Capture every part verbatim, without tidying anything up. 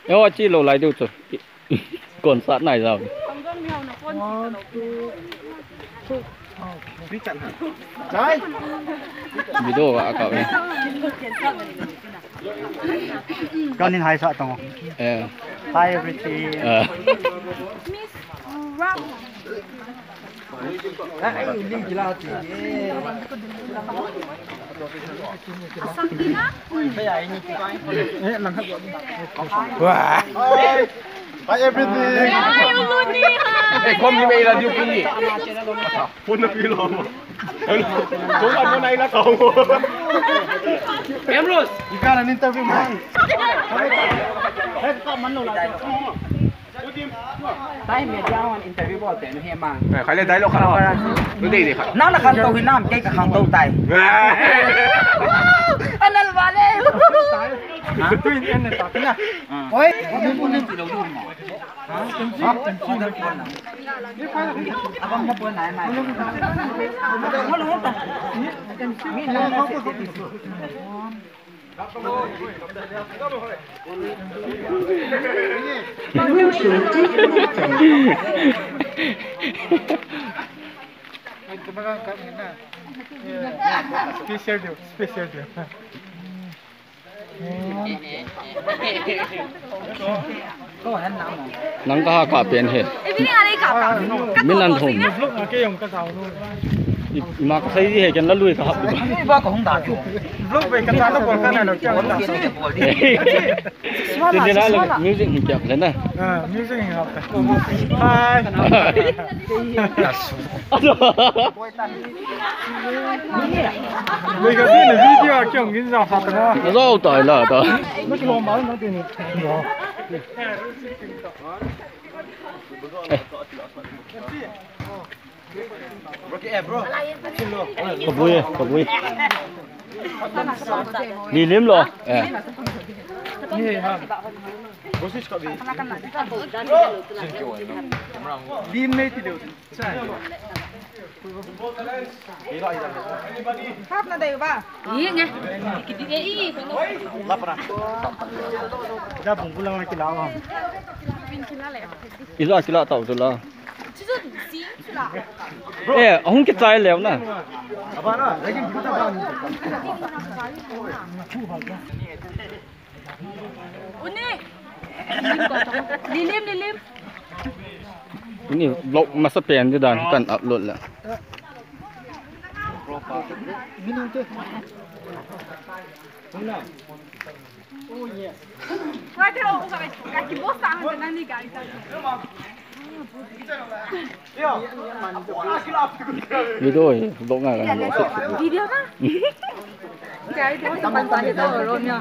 Yo, chi lo lai du chu. Kon sat nai jao. Video ka ka. Kanin hai sa tong. Eh. Hi everything. Eh. Wah. Hi everything. Hi, Uluni, hi. Eh, kom ni me ila diu puni. Phone na pilo. Kom na ila kau. Em Rose. You got an interview, man. Hey, come on, no, like. Tai media hon interview bol te nu he mang. Eh, khai le dialogue khat ho. Nu dei dei khat. Nang na khangtou hi nam, kei ka khangtou tai. Anal vale. Ha? Tu in en ta na. Oi, ni ni ti lo du mo. Ha? Ha? Abang mo pon nai mai. Mo lo ta. Mi na na. Special deal, special deal. Nang kaha ka pen he. Min an thum. Vlog ma ke yong ka sao nu. I, ima ka sai di he ken la lui ka hap di ba. Ba ka hung da chu. Vlog ve ka cha na bol ka na lo kya. Tin de la lo music ni kya le na. Ah, music ni hap. Hi. Lui ka di na video a kyong gin jang sa ta. Na zo ta la ta. Na ki lo ma na ti ni. Kabui, kabui. Lilim lo. Eh. Lim nei ti lo. Hap na dei ba? Ye nge. Ki di e i. La para. Da bung bulang na ki la. Ila kila tau tu la. Eh, ahung kichai leu na. Uni. Lilim, lilim. Uni vlog masa pen di dan kan upload la. Video hi, vlog nga kan vlog suk suk. Video na? Kya video sa pansa ni to ro niya.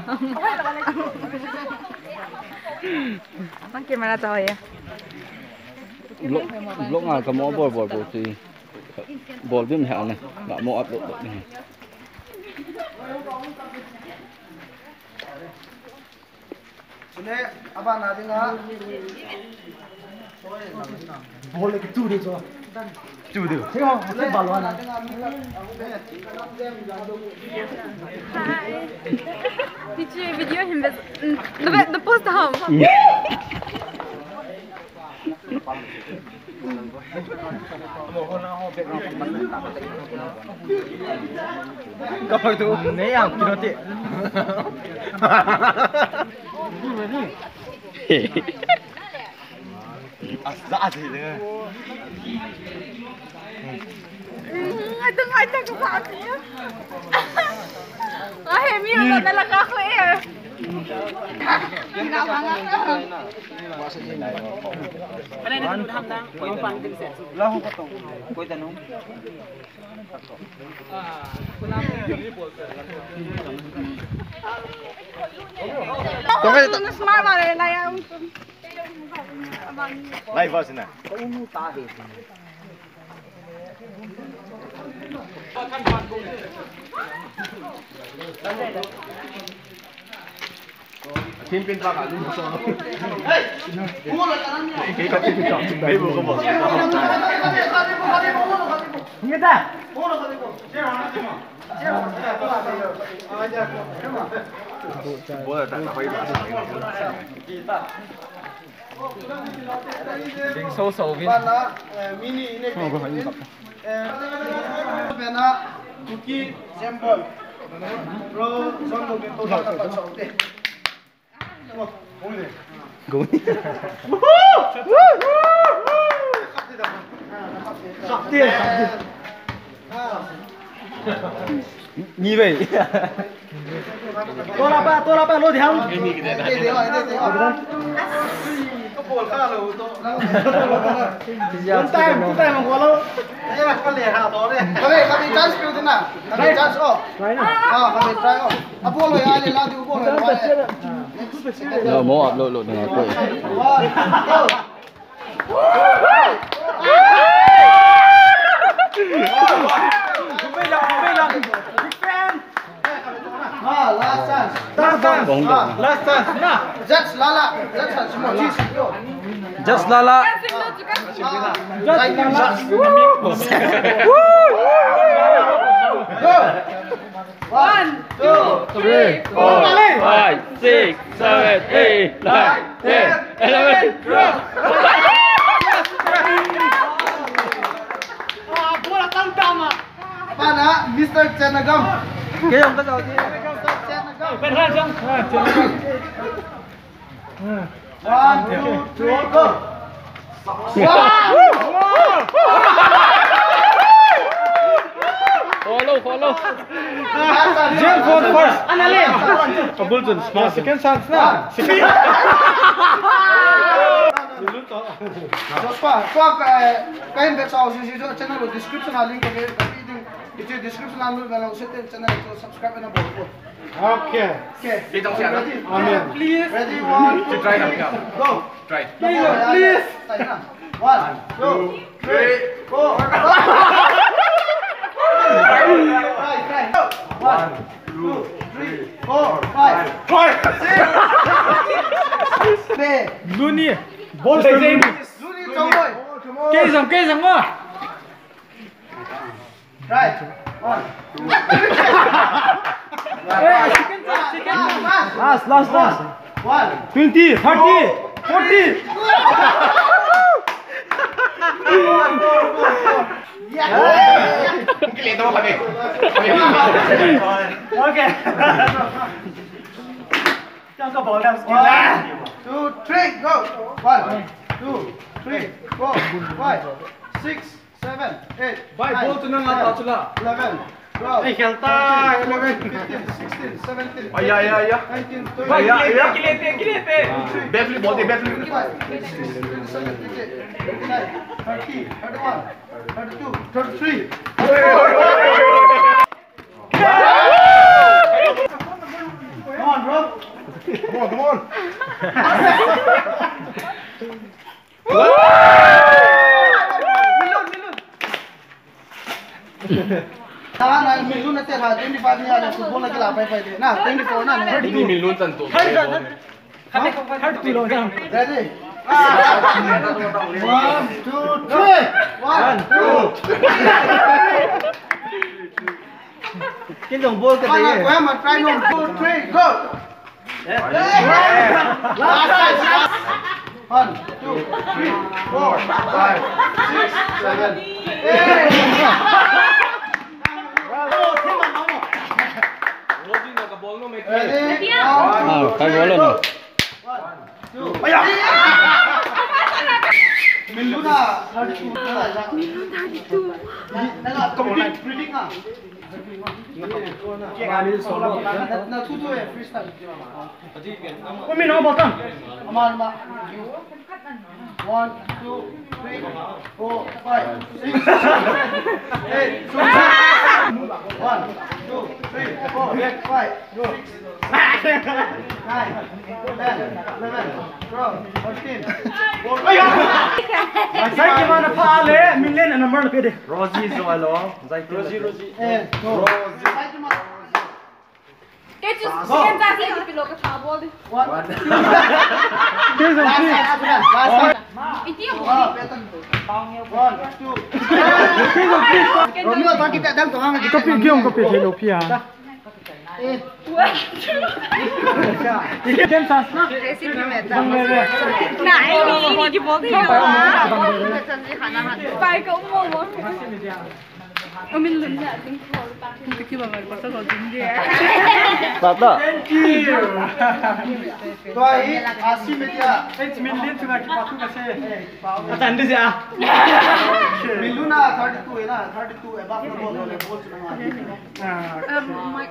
Ang camera to ya. Vlog, vlog nga ka mo bol bol bol ti. Bol dim ha na. Nga mo upload bol. Chule, abana dinga. Bol le kitu de cho. Kitu de. Thei ho, thei bal wana. Hi. Hiche video hin bes, mm, the be-, the post ham. Nei ang kino ti. Asa asa le. Ito nga ito ko pa. Ay, mi na talaga ako eh. Live sina. Team pin pa ka lum so. Hey, bu ko ba. Ni ta. Ding so so vin. Bana, eh, mini ne. Bana, Kuki, Zembol. Bro, Zembol, Bro, Zembol. Go. Ni bai. Tora pa, tora pa, lo diam. One time, two time, go lo. Kami, kami chance kau dina. Kami chance oh. Try na. Ah, kami try oh. Abol lo ya, le la du bol lo. No, mo upload lo dengan aku. One, go. Ah, last chance. Last chance. Ah. Last chance. Na. Just lala. Just lala. Just lala. Just lala. Go. One, two, three, four, five, six, seven, eight, nine, ten, eleven, twelve. Bana, Mister Chenagam. Kei jong ka jao ti. Mister Chenagam. One, two, three, go. Follow, follow. James for first. Analin. Abul chun small. Second chance na. Second. Joshua, ko ka, eh, ka invite sa, si, si, channel description a link ko ke, ka pi ding. Iti description a link ko, channel ko subscribe na bol ko. Okay. Okay. Ready? Amen. Please. Ready, one, two, three, go. Try. Please, please. One, two, three, four. Try, try. One, two, three, four, five. Try. Six. Luni. Bol. Luni, come on. Kei jong, kei jong mo. Right. One. Eh, second chance, second chance. Last, last, last. One. Twenty, thirty, forty. Yeah. Okay. One, two, three, go. One, two, three, four, five, six, seven, eight, nine, ten, eleven, twelve, thirteen, fourteen, fifteen, sixteen, seventeen, eighteen, nineteen, twenty, twenty-one, twenty-two, twenty-three. Come on, bro. Come on, come on. Milun, milun. Tahan, milun na tera, twenty-five ni ada football lagi lah, pai, pai de. Na, twenty-four na, na. Ini milun tentu. Ready? One, two, three. One, two. Kin jong bol ka. One, try no. Two, three, go. Last, last. One, two, three, four, five, six, seven, eight. Ready? One, two, three, go. One, two. Aya! Milun thirty-two. Milun thirty-two. Complete reading ah. Na, na, two, two, eh, freestyle. Umi no bottom. Ama, ama. One, two, three, four, five, six, seven, eight, one, two, three, four, five, six, nine, ten, eleven, twelve, thirteen, fourteen. Zai ke mana pa le, min le na number na pe de. Rosie zo alo, zai ke. Rosie, Rosie. Eh, no. Rosie. Kei chu second chance kei pillow ka tha bol di. One. Kei jong, kei. Last, last, last. Iti ho. One, two. Kei jong, kei. Romeo, ta kita dang to hang. Copy, kei jong copy thei lou pi a. Second chance na. Nahi, nahi, nahi, nahi. Pai ko mo mo. Amin lun na ding ko ta. Thank you. Tua hi, asi media. Eight million tu na kipa tu kasi. Atan dia. Milun na thirty-two na, thirty-two above na bol, bol tu na. Ah. Um, my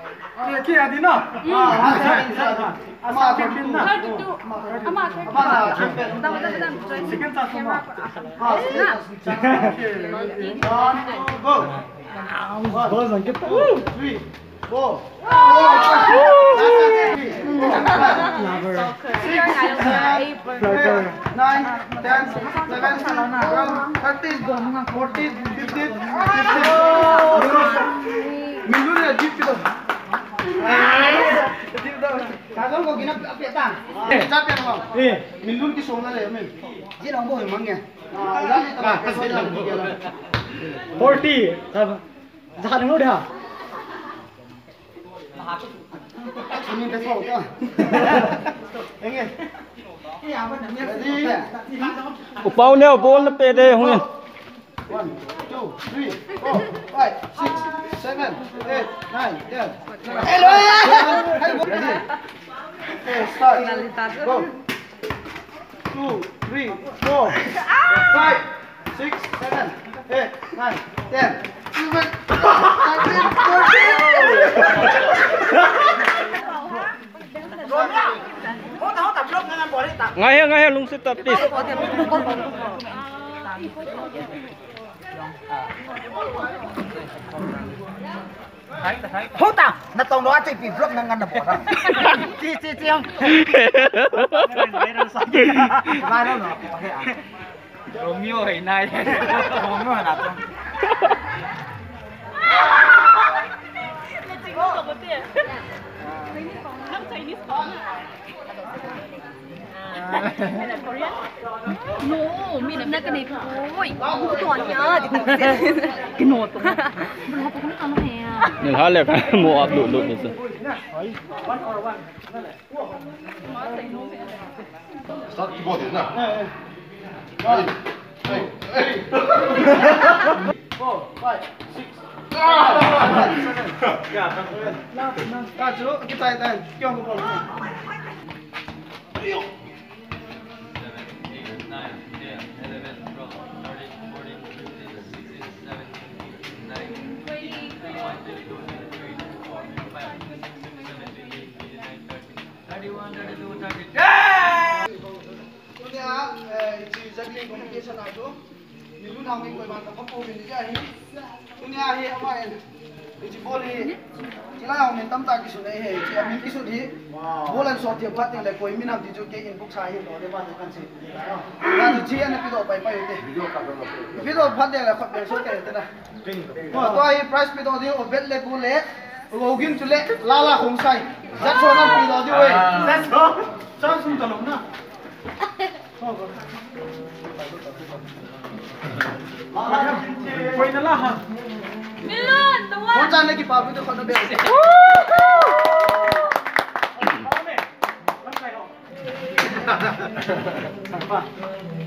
Ye kya di na? Ah, ah, ah, ah, ah, thirty-two. Ama thirty-two. Ama thirty-two. Ama na champion. Dam, dam, dam. Second chance mo. Ah, second chance. Okay. One, two, go. One, two, three, four. Six, seven, eight, nine, ten, eleven, twelve, thirteen, fourteen, fifteen, fifteen. Minun na, jeep kita. Kagam ko gina apya ta. Sa apya mo. Eh. Minun ki sona le, min. Ji lang bo mang ya. Ah, ya ni ta. Forty. Sa, sa ka dang lo da. Sini pe so ta. Enge. Ready? Upau neo bol na pe de hung. One, two, three, four, five, six, seven, eight, nine, ten. Hello! Ready? Okay, start. Go. Two, three, four, five, six, seven, eight, nine, ten. Eleven, twelve, thirteen, fourteen. Ngai he, ngai he, lungset tah, please. Hota, natong lo ache pi vlog nang ngan na bora. Chi, chi, chi, ang. Viral no. Romeo hai nai. Romeo hai na to. No, mi na ka nei ko. Oi, ko to ania, di ko se. Kino to. Bro, ko ko ka no he. Ni ha le ka mo upload load ni se. Start keyboard na. Hey, hey, hey. Four, five, six. Ah! Seven. Yeah, seven. Start, kita, kita. Kyo ko bol. Tunia, eh, hiche juggling competition a chu, mi lhun hao mi koiman ka phapu min ding ahi. Tunia hi ama in, hiche ball hi, hilai a min tamtah kisut ahi, hiche amin kisut hi. Ball ahin sot thei phat teng le koi min ham ti chu kei in book sa hi lo de ba te kan sei. Na chu hiche ana pedoh pai pai u hite. Pedoh phat teng le khut beng sot kei te na. Tua hi prize pedoh ding, o bet le gu le, o gin chu le, Lala Khongsai. Jat so na pedoh ding we. Jat so. Sa sum ta lo na. Koi na la ha. Milan, the one. Kon chan le kipa bu to khut na be.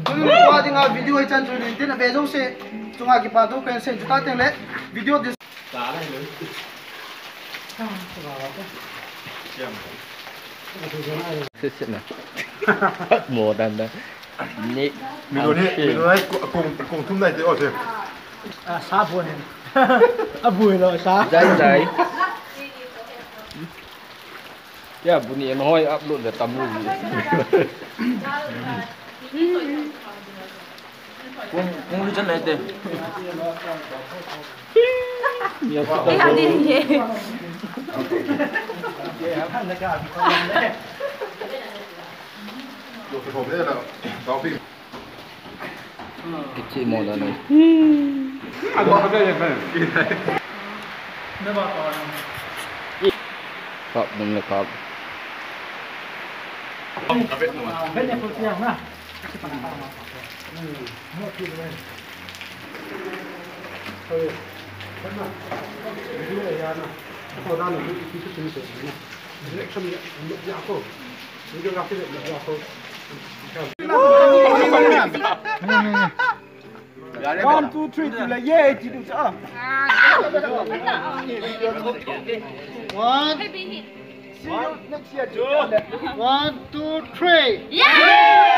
Tuni nikho dinga video hichan chu nitin, abe jouse chunga kipa thu kahin sei, chuti teng le video dis. Se se na. Mo dan dan. Ni. Mi lo ni, mi lo ni, kong, kong thum nai te o se. Ah, sa bo ni. A bu lo sa. Jai jai. Ya, bu ni en hoi upload le tam lu. Kung, kung lu chan lai te. Ya, eh, hadi ye. Kichi mo da nai. Kap dum le kap. One, two, three, two, like, yeah, ti du cha. One. See you next year. One, two, three. Yeah!